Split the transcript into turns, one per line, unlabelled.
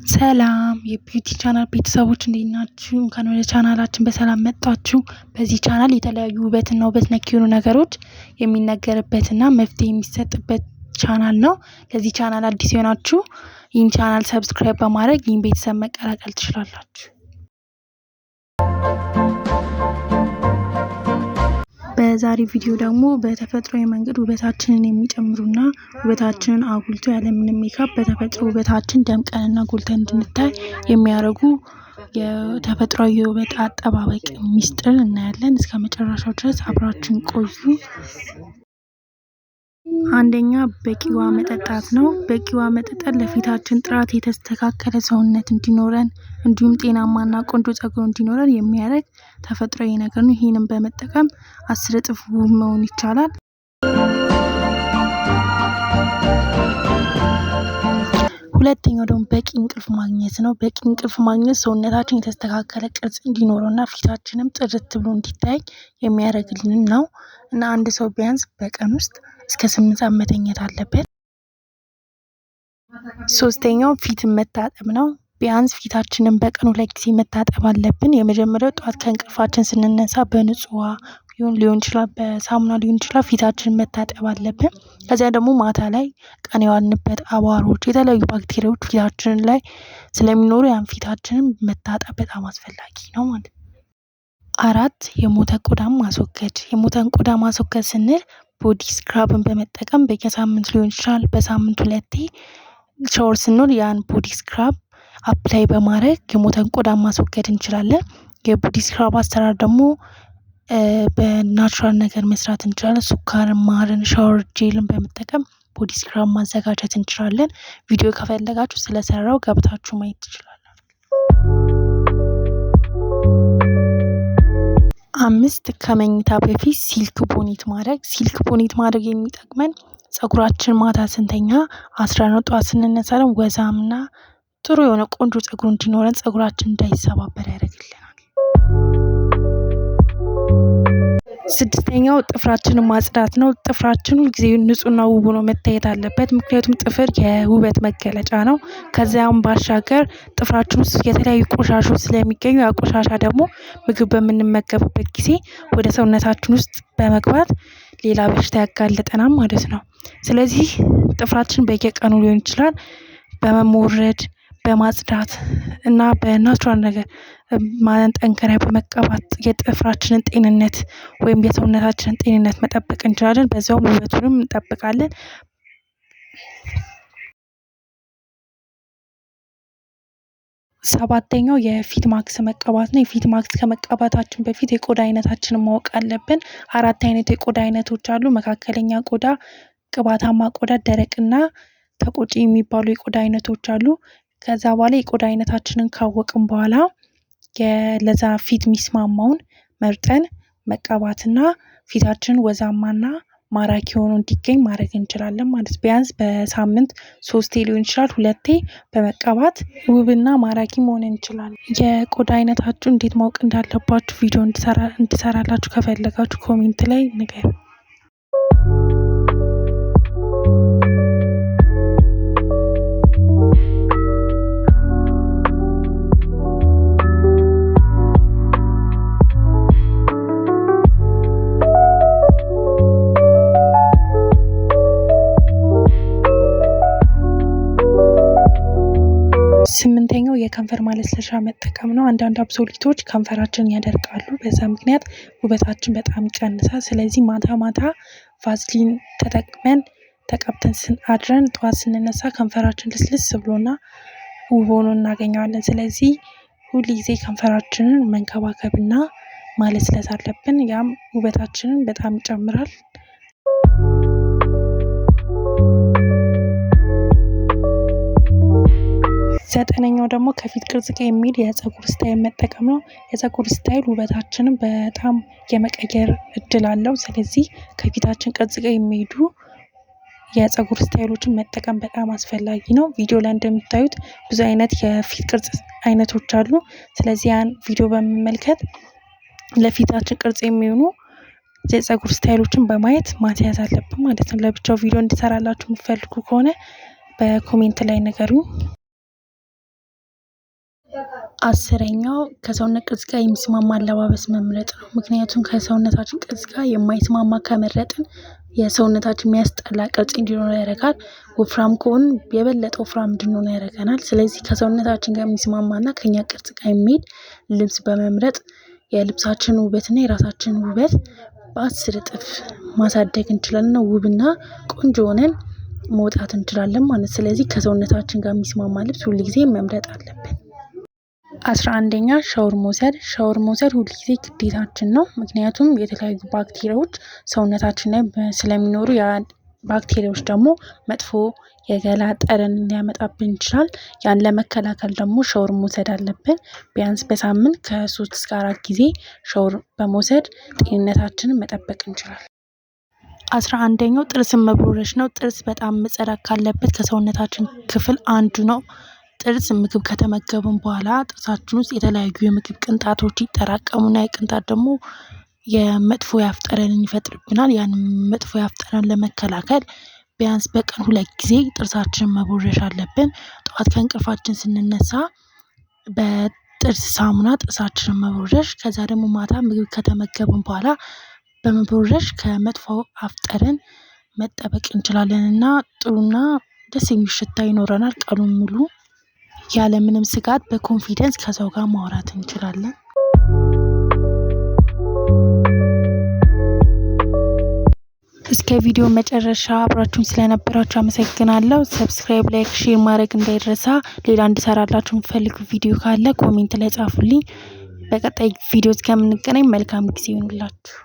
ሰላም የ beauty channel ቤተሰቦች እንዴት ናችሁ? እንኳን ወደ ቻናላችን በሰላም መጣችሁ። በዚህ ቻናል የተለያዩ ውበትና ውበት ነክ የሆኑ ነገሮች የሚነገርበትና መፍትሄ የሚሰጥበት ቻናል ነው። ለዚህ ቻናል አዲስ የሆናችሁ ይህን channel subscribe በማድረግ ይህን ቤተሰብ መቀላቀል ትችላላችሁ። በዛሬ ቪዲዮ ደግሞ በተፈጥሯዊ መንገድ ውበታችንን የሚጨምሩና ውበታችንን አጉልቶ ያለምንም ሜካፕ በተፈጥሮ ውበታችን ደምቀንና ጎልተን እንድንታይ የሚያደርጉ የተፈጥሯዊ የውበት አጠባበቅ ሚስጥርን እናያለን። እስከ መጨረሻው ድረስ አብራችን ቆዩ። አንደኛ በቂ ውሃ መጠጣት ነው። በቂ ውሃ መጠጣት ለፊታችን ጥራት፣ የተስተካከለ ሰውነት እንዲኖረን እንዲሁም ጤናማና ቆንጆ ጸጉር እንዲኖረን የሚያደርግ ተፈጥሯዊ ነገር ነው። ይህንም በመጠቀም 10 እጥፍ ውብ መሆን ይቻላል። ሁለተኛው ደግሞ በቂ እንቅልፍ ማግኘት ነው። በቂ እንቅልፍ ማግኘት ሰውነታችን የተስተካከለ ቅርጽ እንዲኖረውና ፊታችንም ጥርት ብሎ እንዲታይ የሚያደርግልን ነው እና አንድ ሰው ቢያንስ በቀን ውስጥ እስከ 8 ሰዓት መተኛት አለበት። ሶስተኛው ፊትን መታጠብ ነው። ቢያንስ ፊታችንን በቀን 2 ጊዜ መታጠብ አለብን። የመጀመሪያው ጠዋት ከእንቅልፋችን ስንነሳ በንጹህ ውሃ ሊሆን ይችላል፣ በሳሙና ሊሆን ይችላል፣ ፊታችንን መታጠብ አለብን። ከዚያ ደግሞ ማታ ላይ ቀን የዋልንበት አቧሮች፣ የተለያዩ ባክቴሪያዎች ፊታችንን ላይ ስለሚኖሩ ያን ፊታችንን መታጠብ በጣም አስፈላጊ ነው ማለት ነው። አራት፣ የሞተ ቆዳን ማስወገድ። የሞተን ቆዳ ማስወገድ ስንል body scrub ን በመጠቀም በየሳምንት ሊሆን ይችላል፣ በሳምንት ሁለቴ ሻወር ስንል ያን body scrub apply በማድረግ የሞተን ቆዳ ማስወገድ እንችላለን። የ body scrub አሰራር ደግሞ በ natural ነገር መስራት እንችላለን። ስኳርን፣ ማርን፣ shower gel ን በመጠቀም body scrub ማዘጋጀት እንችላለን። ቪዲዮ ከፈለጋችሁ ስለሰራው ገብታችሁ ማየት ትችላላችሁ። አምስት፣ ከመኝታ በፊት silk bonnet ማድረግ። Silk bonnet ማድረግ የሚጠቅመን ጸጉራችን ማታ ስንተኛ አስረነው ጠዋት ስንነሳ ደግሞ ወዛምና ጥሩ የሆነ ቆንጆ ጸጉር እንዲኖረን ጸጉራችን እንዳይሰባበር ያደርግልናል። ስድስተኛው ጥፍራችንን ማጽዳት ነው። ጥፍራችን ሁልጊዜ ንጹህና ውብ ሆኖ መታየት አለበት። ምክንያቱም ጥፍር የውበት መገለጫ ነው። ከዚያም ባሻገር ጥፍራችን ውስጥ የተለያዩ ቆሻሾች ስለሚገኙ ያ ቆሻሻ ደግሞ ምግብ በምንመገብበት ጊዜ ወደ ሰውነታችን ውስጥ በመግባት ሌላ በሽታ ያጋልጠናል ማለት ነው። ስለዚህ ጥፍራችን በየቀኑ ሊሆን ይችላል በመሞረድ በማጽዳት እና በ natural ነገር ማጠንከሪያ በመቀባት የጥፍራችንን ጤንነት ወይም የሰውነታችንን ጤንነት መጠበቅ እንችላለን። በዛውም ውበቱንም እንጠብቃለን። ሰባተኛው የፊት ማክስ መቀባት ነው። የፊት ማክስ ከመቀባታችን በፊት የቆዳ አይነታችንን ማወቅ አለብን። 4 አይነት የቆዳ አይነቶች አሉ። መካከለኛ ቆዳ፣ ቅባታማ ቆዳ፣ ደረቅና ተቆጪ የሚባሉ የቆዳ አይነቶች አሉ። ከዛ በኋላ የቆዳ አይነታችንን ካወቅን በኋላ ለዛ ፊት የሚስማማውን መርጠን መቀባትና ፊታችን ወዛማና ማራኪ ሆኖ እንዲገኝ ማድረግ እንችላለን ማለት ነው። ቢያንስ በሳምንት 3 ሊሆን ይችላል 2 በመቀባት ውብና ማራኪ መሆን እንችላለን። የቆዳ አይነታችሁ እንዴት ማወቅ እንዳለባችሁ ቪዲዮ እንድሰራላችሁ ከፈለጋችሁ comment ላይ ንገሩኝ። ስምንተኛው የከንፈር ማለስለሻ መጠቀም ነው። አንዳንድ absolute ኦች ከንፈራችንን ያደርቃሉ። በዛ ምክንያት ውበታችን በጣም ይቀንሳል። ስለዚህ ማታ ማታ ቫዝሊን ተጠቅመን ተቀብተን አድረን ጠዋት ስንነሳ ከንፈራችን ልስልስ ብሎና ውብ ሆኖ እናገኘዋለን። ስለዚህ ሁል ጊዜ ከንፈራችንን መንከባከብና ማለስለስ አለብን። ያም ውበታችንን በጣም ይጨምራል። ዘጠነኛው ደግሞ ከፊት ቅርጽ ጋር የሚል የፀጉር style መጠቀም ነው። የፀጉር style ውበታችንን በጣም የመቀየር እድል አለው። ስለዚህ ከፊታችን ቅርጽ ጋር የሚሄዱ የፀጉር style ኦችን መጠቀም በጣም አስፈላጊ ነው። ቪዲዮ ላይ እንደምታዩት ብዙ አይነት የፊት ቅርጽ አይነቶች አሉ። ስለዚህ ያን ቪዲዮ በመመልከት ለፊታችን ቅርጽ የሚሆኑ የፀጉር style ኦችን በማየት ማስያዝ አለብን ማለት ነው። ለብቻው ቪዲዮ እንድሰራላችሁ የምትፈልጉ ከሆነ በ comment ላይ ንገሩኝ። 10ኛው ከሰውነት ቅርጽ ጋር የሚስማማ አለባበስ መምረጥ ነው። ምክንያቱም ከሰውነታችን ቅርጽ ጋር የማይስማማ ከመረጥን የሰውነታችን የሚያስጠላ ቅርጽ እንዲኖር ያደርጋል። ወፍራም ከሆን የበለጠ ወፍራም እንድንሆን ያደርገናል። ስለዚህ ከሰውነታችን ጋር የሚስማማና ከኛ ቅርጽ ጋር የሚሄድ ልብስ በመምረጥ የልብሳችን ውበትና የራሳችን ውበት በ10 እጥፍ ማሳደግ እንችላለን። ውብና ቆንጆ ሆነን መውጣት እንችላለን ማለት። ስለዚህ ከሰውነታችን ጋር የሚስማማ ልብስ ሁል ጊዜ መምረጥ አለብን። 11ኛ ሻወር መውሰድ። ሻወር መውሰድ ሁል ጊዜ ግዴታችን ነው። ምክንያቱም የተለያዩ ባክቴሪያዎች ሰውነታችን ላይ ስለሚኖሩ ያ ባክቴሪያዎች ደግሞ መጥፎ የገላ ጠረን ሊያመጣብን ይችላል። ያን ለመከላከል ደግሞ ሻወር መውሰድ አለብን። ቢያንስ በሳምንት ከ3 እስከ 4 ጊዜ ሻወር በመውሰድ ጤንነታችንን መጠበቅ እንችላለን። 11ኛው ጥርስን መቦረሽ ነው። ጥርስ በጣም መጸዳት ካለበት ከሰውነታችን ክፍል አንዱ ነው። ጥርስ ምግብ ከተመገብን በኋላ ጥርሳችን ውስጥ የተለያዩ የምግብ ቅንጣቶች ይጠራቀሙና የቅንጣት ደግሞ የመጥፎ የአፍ ጠረንን ይፈጥርብናል። ያን መጥፎ የአፍ ጠረን ለመከላከል ቢያንስ በቀን 2 ጊዜ ጥርሳችንን መቦረሽ አለብን። ጠዋት ከእንቅልፋችን ስንነሳ በጥርስ ሳሙና ጥርሳችንን መቦረሽ፣ ከዛ ደግሞ ማታ ምግብ ከተመገብን በኋላ በመቦረሽ ከመጥፎ አፍ ጠረን መጠበቅ እንችላለን እና ጥሩና ደስ የሚል ሽታ ይኖረናል። ቀኑን ሙሉ ያለምንም ስጋት በ confidence ከሰው ጋር ማውራት እንችላለን። እስከ ቪዲዮ መጨረሻ አብራችሁን ስለነበራችሁ አመሰግናለሁ። Subscribe፣ like፣ share ማድረግ እንዳይረሳ። ሌላ እንድሰራላችሁ የምትፈልጉ ቪዲዮ ካለ comment ላይ ጻፉልኝ። በቀጣይ ቪዲዮ እስከምንገናኝ መልካም ጊዜ ይሁንላችሁ።